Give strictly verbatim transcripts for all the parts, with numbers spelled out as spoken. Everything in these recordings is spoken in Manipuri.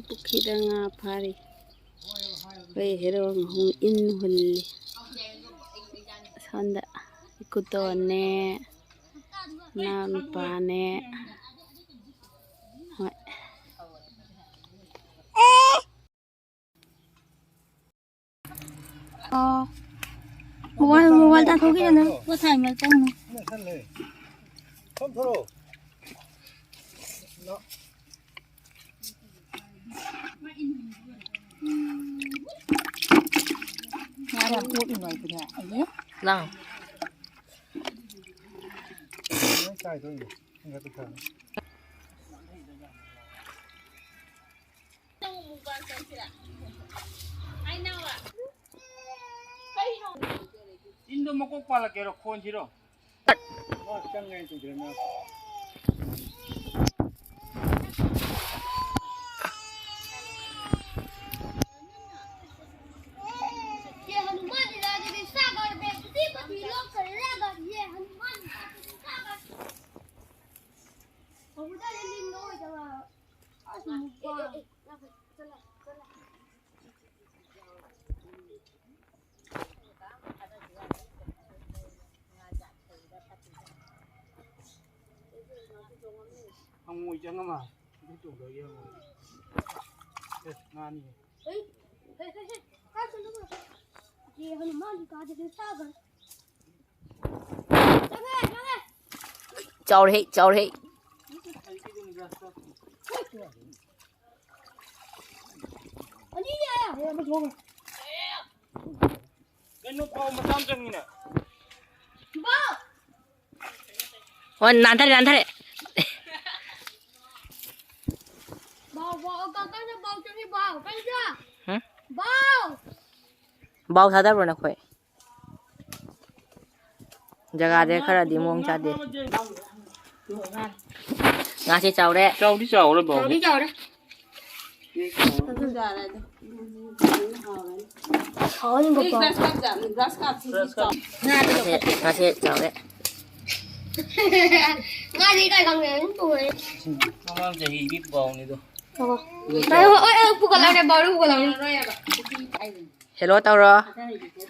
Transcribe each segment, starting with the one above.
ꯄꯨꯈ꯭ꯔꯤꯗ ꯉꯥ ꯐꯥꯔꯤ꯫ ꯑꯩꯈꯣꯏ ꯍꯦꯔꯣ ꯑꯍꯨꯝ ꯏꯟ ꯍꯨꯜꯂꯤ꯫ ꯑꯁꯣꯝꯗ ꯏꯀꯨꯇꯣꯟꯅꯦ, ꯏꯅꯥꯎꯅꯨꯄꯥꯅꯦ꯫ ꯍꯣꯏ꯫ ꯑꯣ꯫ Mobile, mobile ꯇꯥꯊꯣꯛꯈꯤꯗꯅ꯫ ꯄꯣꯊꯥꯏ ꯃꯔꯛꯇ ꯑꯃꯨꯛ꯫ ꯉꯥ ꯌꯥꯝ ꯀꯣꯠꯂꯤꯅ ꯑꯩꯗꯤꯅꯦ꯫ ꯑꯩꯅꯦ꯫ ꯂꯥꯡ꯫ ꯏꯟꯗꯣ ꯃꯀꯣꯛ ꯄꯥꯜꯂꯛꯀꯦꯔꯣ? ꯈꯣꯟꯁꯤꯔꯣ? ये हनुमान जी राजा के सागर में पति पति लोग कर रहा ये हनुमान जी राजा के सागर। और उधर ये लीन लोग जगह। आज मुबारक। ꯍꯪꯉꯣꯏ ꯆꯪꯉ ꯃꯥꯜꯂꯦ꯫ ꯑꯗꯨ ꯆꯣꯡꯊꯈꯤ ꯍꯪꯉꯣꯏ꯫ ꯑꯦ, ꯉꯥꯅꯤ꯫ ये हनुमान जी का जगह सागर। ꯆꯥꯎꯔꯦ, ꯆꯥꯎꯔꯦ꯫ ꯀꯩꯅꯣ ꯄꯥꯎ ꯃꯆꯥ ꯑꯃ ꯆꯪꯉꯤꯅꯦ꯫ ꯍꯣꯏ, ꯅꯥꯟꯊꯔꯦ, ꯅꯥꯟꯊꯔꯦ꯫ ꯕꯥꯎ, ꯕꯥꯎ, ꯀꯩꯅꯣ ꯕꯥꯎ ꯆꯪꯉꯤ, ꯕꯥꯎ, ꯀꯩꯅꯣ? ꯍꯨꯝ? ꯕꯥꯎ! ꯕꯥꯎ ꯊꯥꯗꯕ꯭ꯔꯣ ꯅꯈꯣꯏ? ꯖꯒꯥꯁꯦ ꯈꯔꯗꯤ ꯃꯑꯣꯡ ꯆꯥꯗꯦ꯫ ꯉꯥꯁꯦ ꯆꯥꯎꯔꯦ꯫ ꯆꯥꯎꯗꯤ ꯆꯥꯎꯔꯦ ꯕꯥꯎ꯫ ꯆꯥꯎꯗꯤ ꯆꯥꯎꯔꯦ꯫ ꯍꯥꯎꯅꯤꯀꯣ꯫ ꯉꯥꯁꯦ, ꯉꯥꯁꯦ ꯆꯥꯎꯔꯦ꯫ ꯉꯥꯁꯦ ꯏꯀꯥꯏ ꯈꯪꯗꯦ ꯑꯗꯨꯝ ꯇꯣꯛꯑꯦ꯫ ꯃꯃꯥꯡ ꯆꯍꯤꯒꯤ ꯕꯥꯎꯅꯤꯗꯣ꯫ ꯉꯥꯏꯈꯣ꯫ ꯉꯥꯏꯈꯣ, ꯑꯣꯏ, ꯑꯣꯏ, ꯄꯨꯈꯠꯂꯛꯑꯣꯅꯦ, ꯕꯥꯎꯔ ꯄꯨꯈꯠꯂꯛꯑꯣꯅꯦ꯫ ꯍꯦꯜꯂꯣ ꯇꯧꯔꯣ꯫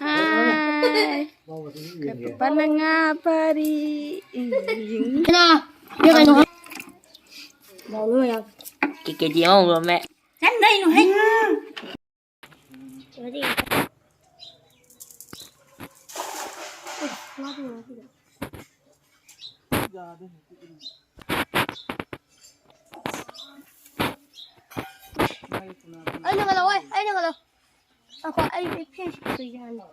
ꯍꯥꯏ꯫ ꯀꯞꯄꯅ ꯉꯥ ꯐꯥꯔꯤ꯫ ꯀꯩꯅꯣ? ꯀꯩꯅꯣ? ꯀꯦ ꯀꯦ ꯖꯤ ꯑꯃꯃꯨꯛ ꯂꯣꯝꯃꯦ꯫ ꯆꯪꯗꯩꯅꯨ ꯍꯦ꯫ ꯑꯩꯅ ꯀꯩꯗꯧ? ꯑꯩ, ꯑꯩꯅ ꯀꯩꯗꯧ? ꯉꯥꯏꯈꯣ, ꯑꯩ, ꯑꯩ ꯐꯦꯟꯁ ꯈꯤꯇ ꯌꯥꯟꯒꯦ꯫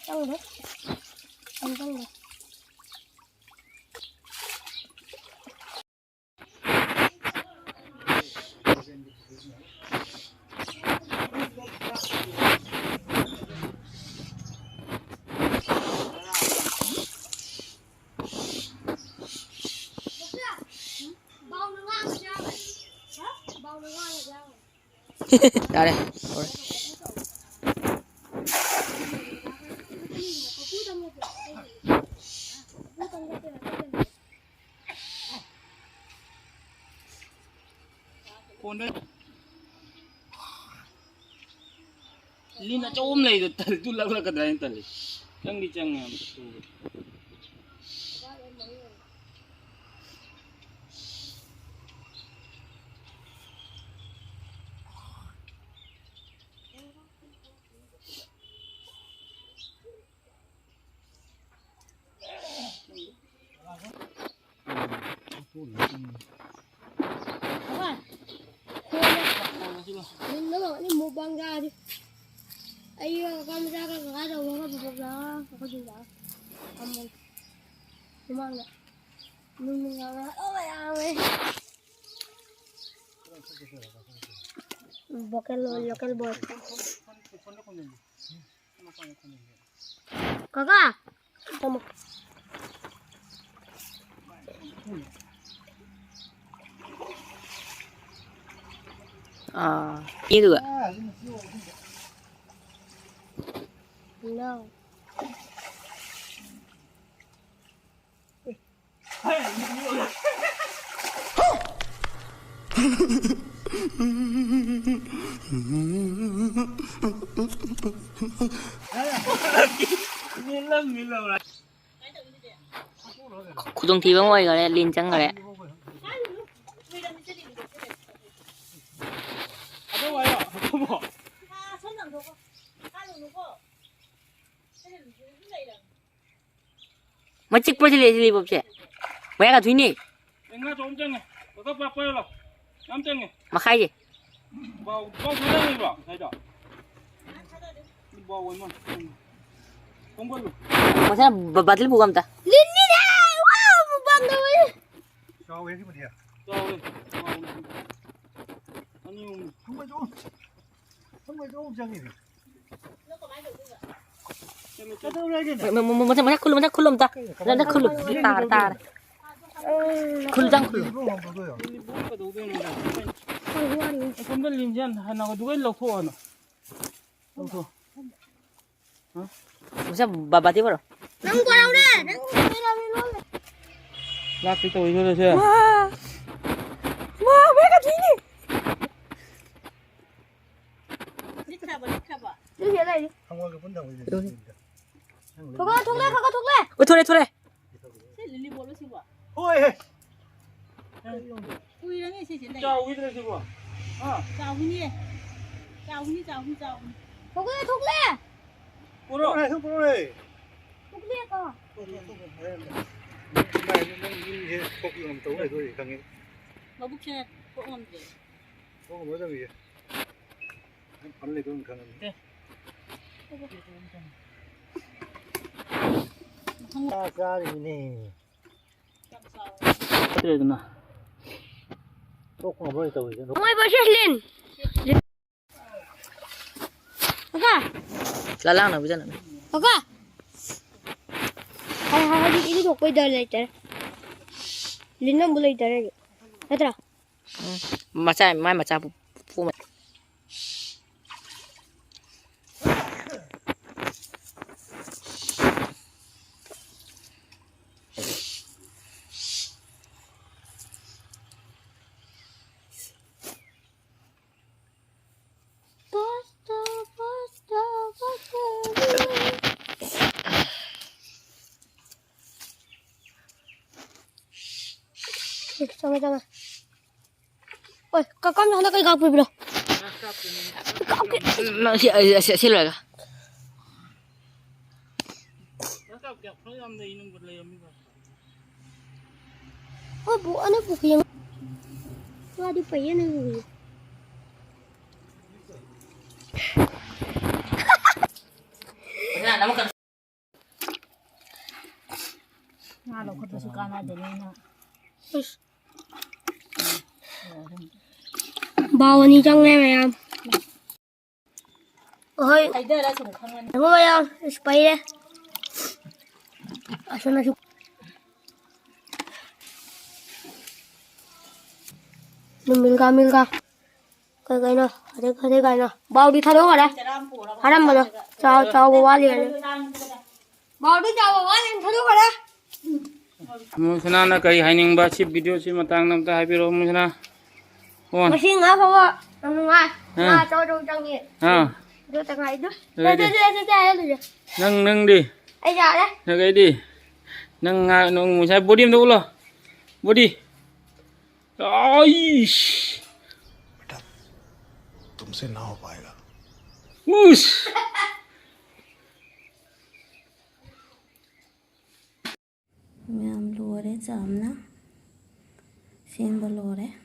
ꯆꯪꯗꯦ꯫ ꯌꯥꯝ ꯆꯪꯗꯦ꯫ ꯌꯥꯔꯦ꯫ ꯍꯧꯔꯦ꯫ ꯐꯣꯟꯗ ꯂꯤꯟ ꯑꯆꯧꯕ ꯑꯃ ꯂꯩꯗꯣ ꯇꯜꯂꯤ, ꯑꯗꯨ ꯂꯛꯂꯛꯀꯗ꯭ꯔꯥ ꯍꯥꯏꯅ ꯇꯜꯂꯤ꯫ ꯆꯪꯗꯤ ꯆꯪꯉꯦ ꯑꯝꯇ ꯄꯨꯒꯦ꯫ ꯅꯪꯅ ꯃꯨꯛꯕꯥꯡ ꯆꯥꯔꯗꯤ꯫ ꯑꯩꯒ ꯀꯀꯥ ꯃꯆꯥꯒ ꯀꯀꯥ ꯆꯧꯕꯒ ꯄꯨꯊꯣꯛ ꯂꯥꯛꯑꯣ꯫ ꯑꯩꯈꯣꯏ ꯆꯧ ꯆꯥꯔꯣ꯫ ꯐꯝꯃꯣ꯫ ꯁꯨꯃꯥꯡꯗ꯫ ꯅꯨꯡ ꯅꯨꯡ ꯂꯥꯎꯅ ꯍꯔꯥꯎꯕ ꯌꯥꯝꯃꯦ꯫ ꯕꯣꯀꯦꯜ ꯂꯣ-, ꯂꯣꯀꯦꯜ ꯕꯣꯏ꯫ ꯀꯀꯥ! ꯊꯝꯃꯣ꯫ ꯑꯥ, ꯏꯗꯨꯒ꯫ No. ꯈꯨꯗꯣꯡꯊꯤꯕ ꯑꯃ ꯑꯣꯏꯈꯔꯦ, ꯂꯤꯟ ꯆꯪꯈꯔꯦ꯫ ꯃꯆꯤꯛꯄ꯭ꯔꯣ ꯁꯤ ꯂꯩ-, ꯁꯤ ꯂꯩꯕꯝꯁꯦ? ꯃꯌꯥ ꯀꯥꯊꯨꯏꯅꯦ꯫ ꯑꯦ, ꯉꯥ ꯑꯆꯧꯕ ꯑꯃ ꯆꯪꯉꯦ꯫ ꯀꯀꯥ, ꯄꯥꯛ ꯄꯥꯏꯔꯣ ꯂꯥꯎ꯫ ꯃꯌꯥꯝ ꯆꯪꯉꯦ꯫ ꯃꯈꯥꯏꯁꯦ꯫ ꯕꯥꯎ, ꯕꯥꯎ ꯊꯥꯗꯔꯤꯕ꯭ꯔꯣ ꯉꯁꯥꯏꯗꯣ? ꯕꯥꯎ ꯑꯣꯏ ꯃꯥꯜꯂꯦ꯫ ꯈꯣꯝꯒꯠꯂꯨ꯫ ꯃꯁꯥ ꯕ-, ꯕꯥꯇꯤꯜ ꯄꯨꯒꯣ ꯑꯝꯇ꯫ ꯂꯤꯟꯅꯤꯅꯦ! ꯋꯥꯎ! ꯃꯨꯛꯕꯥꯡ ꯇꯧꯋꯦ꯫ ꯆꯥꯎꯋꯦ ꯁꯤꯕꯨꯗꯤ꯫ ꯆꯥꯎꯋꯦ꯫ ꯑꯅꯤ ꯑꯍꯨꯝ꯫ ꯊꯝꯃꯣꯏꯗꯣ꯫ ꯊꯝꯃꯣꯏꯗꯣ ꯑꯃꯨꯛ ꯆꯪꯉꯤꯅꯦ꯫ ꯀꯩꯗꯧꯔꯒꯦꯅꯦ? ꯃ-, ꯃ-, ꯃ-, ꯃꯊꯛ, ꯃꯊꯛ ꯈꯨꯜꯂꯨ, ꯃꯊꯛ ꯈꯨꯜꯂꯨ ꯑꯝꯇ꯫ ꯃꯊꯛ ꯈꯨꯜꯂꯨ꯫ ꯇꯥꯔꯦ, ꯇꯥꯔꯦ꯫ ꯈꯨꯜꯂꯨ, ꯆꯪ ꯈꯨꯜꯂꯨ꯫ ꯂꯤꯟꯕꯨ ꯀꯩꯗꯧꯗꯣꯏꯅꯣ? ꯑꯁꯣꯝꯗ ꯂꯤꯟꯁꯦ ꯍꯥꯟꯅ ꯍꯥꯟꯅ ꯑꯗꯨꯒ ꯂꯧꯊꯣꯛꯑꯣꯅ꯫ ꯂꯧꯊꯣꯛ꯫ ꯃꯁꯦ ꯕ-, ꯕꯥꯇꯤ ꯄꯨꯔꯛꯑꯣ꯫ ꯅꯪ ꯄꯨꯔꯛꯎꯅꯦ, ꯅꯪ ꯄꯨꯔꯛꯎꯅꯦ꯫ ꯂꯥꯛꯀꯦ ꯇꯧꯏ ꯅꯣꯏꯁꯦ꯫ ꯃꯥ! ꯃꯥ, ꯃꯥ ꯀꯥꯊꯤꯅꯤ! ꯂꯤꯠꯈ꯭ꯔꯕ, ꯂꯤꯠꯈ꯭ꯔꯕ? ꯁꯤ ꯁꯤꯗ ꯂꯩꯔꯤ꯫ ꯊꯝꯃꯣꯏꯒ ꯄꯨꯟ ꯊꯝꯃꯣꯏ꯫ ꯊꯣꯛꯂꯛꯑꯦ, ꯊꯣꯛꯂꯛꯑꯦ, ꯈꯔ ꯈꯔ ꯊꯣꯛꯂꯛꯑꯦ꯫ ꯑꯣ, ꯊꯣꯛꯂꯛꯑꯦ, ꯊꯣꯛꯂꯛꯑꯦ꯫ ꯁꯤ ꯂꯤꯂꯤ ꯕꯣꯜꯂꯣ ꯁꯤꯕꯣ? ꯍꯣꯏꯍꯦ꯫ ꯀꯨꯏꯔꯅꯤ ꯁꯤꯁꯦ ꯂꯩ꯫ ꯆꯥꯎꯈꯤꯗ꯭ꯔꯦ ꯁꯤꯕꯣ? ꯍꯥ? ꯆꯥꯎꯈꯤꯅꯤꯌꯦ꯫ ꯆꯥꯎꯈꯤꯅꯤ, ꯆꯥꯎꯈꯤꯅꯤ, ꯆꯥꯎꯈꯤꯅꯤ꯫ ꯊꯣꯛꯂꯛꯑꯦ, ꯊꯣꯛꯂꯛꯑꯦ꯫ ꯄꯨꯔꯛꯑꯣ꯫ ꯄꯨꯔꯛꯑꯣ, ꯄꯨꯔꯛꯑꯣ꯫ ꯊꯣꯛꯂꯛꯑꯦꯀꯣ꯫ ꯊꯣꯛ, ꯊꯣꯛ, ꯊꯣꯛ, ꯊꯣꯛ꯫ ꯍꯥꯏꯔꯝꯃꯦ꯫ ꯅꯪ ꯌꯨꯝꯁꯦ ꯊꯣꯛꯄ ꯉꯝꯗꯧ ꯂꯩꯗꯣꯏ ꯈꯪꯉꯦ꯫ ꯃꯕꯨꯛꯁꯦ ꯊꯣꯛ ꯉꯝꯗ꯭ꯔꯦ꯫ ꯊꯣꯛ ꯉꯝꯃꯔꯣꯏꯗꯕꯅꯤ꯫ ꯅꯪ ꯐꯝ ꯂꯩꯗꯣꯏ ꯈꯪꯉꯝꯅꯤ꯫ ꯑꯦ꯫ ꯆꯥ ꯆꯥꯔꯤꯃꯤꯅꯦ꯫ ꯐꯠꯇ꯭ꯔꯦꯗꯅ꯫ ꯊꯣꯛ ꯉꯝꯃꯔꯣꯏ ꯇꯧꯔꯤꯁꯦ꯫ ꯃꯣꯏ ꯚꯔꯁꯦꯁ ꯂꯤꯟ꯫ ꯀꯀꯥ꯫ ꯂꯂꯥꯡꯅꯕꯤꯗꯅ꯫ ꯀꯀꯥ꯫ ꯍꯥꯏ, ꯍꯥꯏ, ꯍꯥꯏꯗꯤ ꯏꯔꯨꯊꯣꯛꯄꯩꯗ ꯂꯩꯇꯔꯦ꯫ ꯂꯤꯟ ꯑꯃꯨꯛ ꯂꯩꯇꯔꯦ꯫ ꯅꯠꯇ꯭ꯔꯥ? ꯎꯝ꯫ ꯃꯆꯥ, ꯃꯥꯏ ꯃꯆꯥ ꯄꯨ-, ꯄꯨ-, ꯆꯪꯉꯦ, ꯆꯪꯉꯦ꯫ ꯍꯣꯏ, ꯀꯀꯥ, ꯍꯟꯗꯛ ꯀꯩ ꯀꯥꯞꯄꯤꯕ꯭ꯔꯣ? ꯀꯥꯞꯀꯦ꯫ ꯅꯪ ꯁꯤ, ꯑꯁꯤ, ꯑꯁꯤ ꯂꯣꯏꯔꯒ꯫ ꯍꯣꯏ, ꯕꯨ-, ꯑꯅ ꯄꯨꯈꯤ ꯑꯃ꯫ ꯃꯥꯗꯤ ꯐꯩꯌꯦ, ꯅꯪ ꯄꯨꯈꯤ꯫ ꯉꯥ ꯂꯧꯈꯠꯄꯁꯨ ꯀꯥꯟꯅꯗꯦꯅꯦ, ꯅꯪ꯫ ꯏꯁ꯫ ꯕꯥꯎ ꯑꯅꯤ ꯆꯪꯉꯦ ꯃꯌꯥꯝ꯫ ꯑꯍꯣꯏ꯫ ꯍꯩꯗꯔ ꯁꯨꯝ ꯈꯪꯉꯅꯤ꯫ ꯌꯦꯡꯉꯣ ꯃꯌꯥꯝ, ꯏꯁ ꯄꯩꯔꯦ꯫ ꯑꯁꯣꯝꯗꯁꯨ꯫ ꯃꯤꯜꯀꯥ, ꯃꯤꯜꯀꯥ꯫ ꯀꯩ ꯀꯩꯅꯣ? ꯈꯖꯤꯛ ꯈꯖꯤꯛ ꯀꯩꯅꯣ? ꯕꯥꯎꯗꯤ ꯊꯥꯗꯣꯛꯈ꯭ꯔꯦ꯫ ꯍꯥꯔꯝꯕꯗꯣ꯫ ꯆꯥꯎ-, ꯆꯥꯎꯕ ꯋꯥꯠꯂꯤ ꯍꯥꯏꯅ꯫ ꯕꯥꯎꯗꯤ ꯆꯥꯎꯕ ꯋꯥꯠꯂꯤ ꯍꯥꯏꯅ ꯊꯥꯗꯣꯛꯈ꯭ꯔꯦ꯫ ꯃꯣꯏ ꯁꯅꯥꯅ ꯀꯔꯤ ꯍꯥꯏꯅꯤꯡꯕ ꯁꯤ ꯚꯤꯗꯤꯑꯣꯁꯤ ꯃꯇꯥꯡꯗ ꯑꯝꯇ ꯍꯥꯏꯕꯤꯔꯛꯑꯣ, ꯃꯣꯏ ꯁꯅꯥ꯫ ꯑꯣ꯫ ꯉꯁꯤ ꯉꯥ ꯐꯥꯕ ꯌꯥꯝ ꯅꯨꯡꯉꯥꯏ꯫ ꯉꯥ ꯑꯥ꯫ ꯑꯆꯧ ꯑꯆꯧ ꯆꯪꯉꯦ꯫ ꯑꯥ꯫ ꯑꯗꯨ ꯇꯪꯈꯥꯏꯗꯨ꯫ ꯑꯗꯨꯗꯤ ꯆꯦ, ꯆꯦ, ꯆꯦ, ꯆꯦ, ꯍꯥꯏꯔꯗꯨꯗꯤ꯫ ꯅꯪ, ꯅꯪꯗꯤ? ꯑꯩ ꯌꯥꯔꯦ꯫ ꯅꯪ ꯑꯩꯗꯤ? ꯅꯪ ꯉꯥ, ꯅꯪ ꯉꯁꯥꯏ ꯕꯣꯗꯤ ꯑꯝꯇ ꯎꯠꯂꯣ꯫ ꯕꯣꯗꯤ꯫ ꯑꯥꯏꯁ! बेटा, तुमसे ना हो पाएगा। ꯎꯁ! ꯃꯌꯥꯝ ꯂꯣꯏꯔꯦ, ꯆꯥꯝꯅ ꯁꯦꯝꯕ ꯂꯣꯏꯔꯦ꯫